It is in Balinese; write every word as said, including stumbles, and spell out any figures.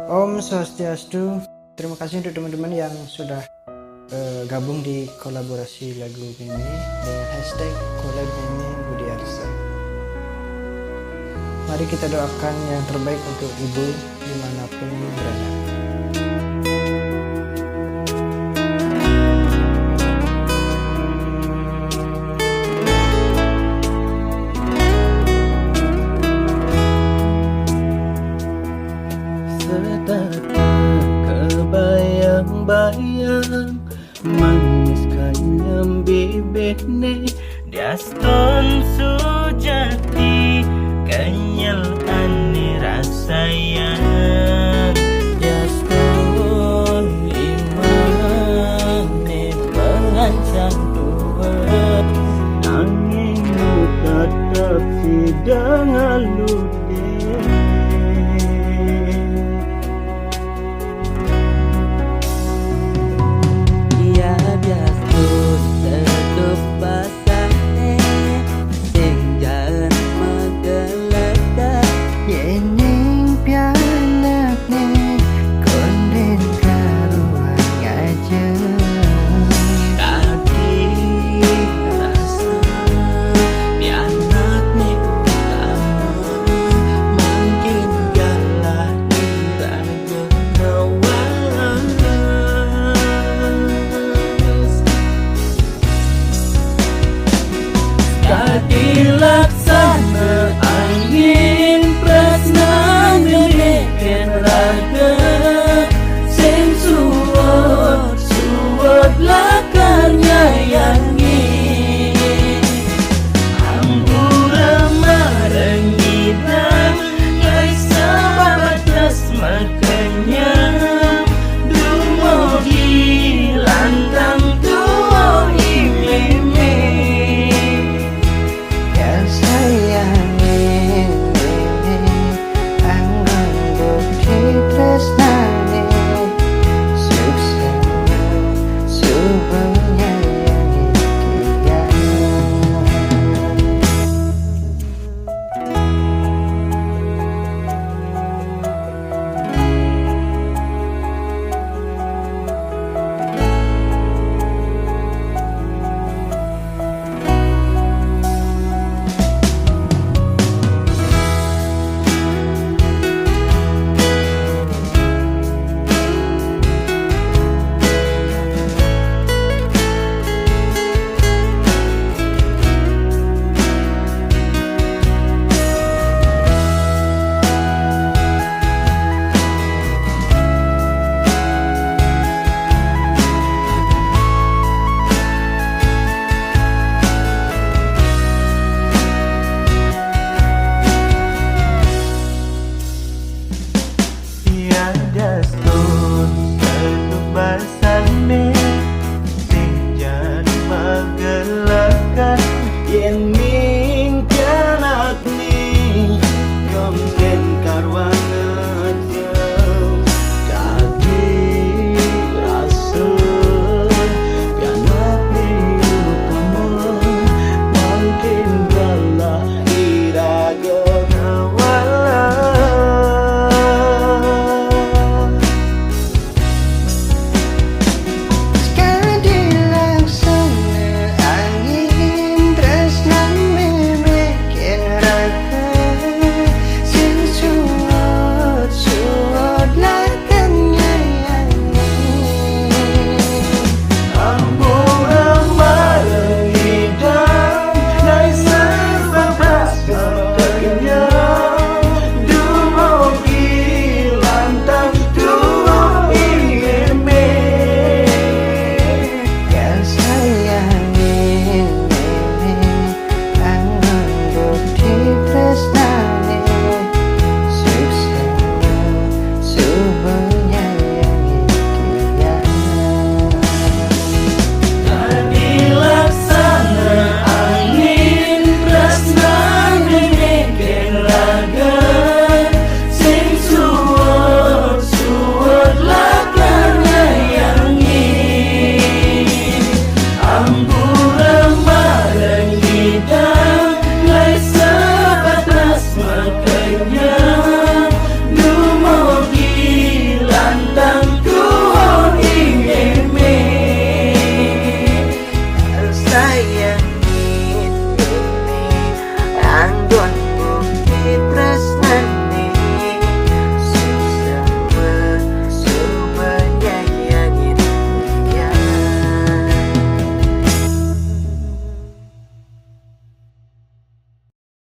Om Swastiastu. Terima kasih untuk teman-teman yang sudah eh, gabung di kolaborasi lagu Mimi dengan hashtag Collab Mimi Budi Arsa. Mari kita doakan yang terbaik untuk ibu dimanapun berada. Setetap kebayang-bayang, manis kanyang bibihne. Diaston sujati, kenyel ane rasayang. Diaston imane pengancan dua, nanging lu tetep sidang alute. Iya, biastu setup basane, sing jan megeledak. Yen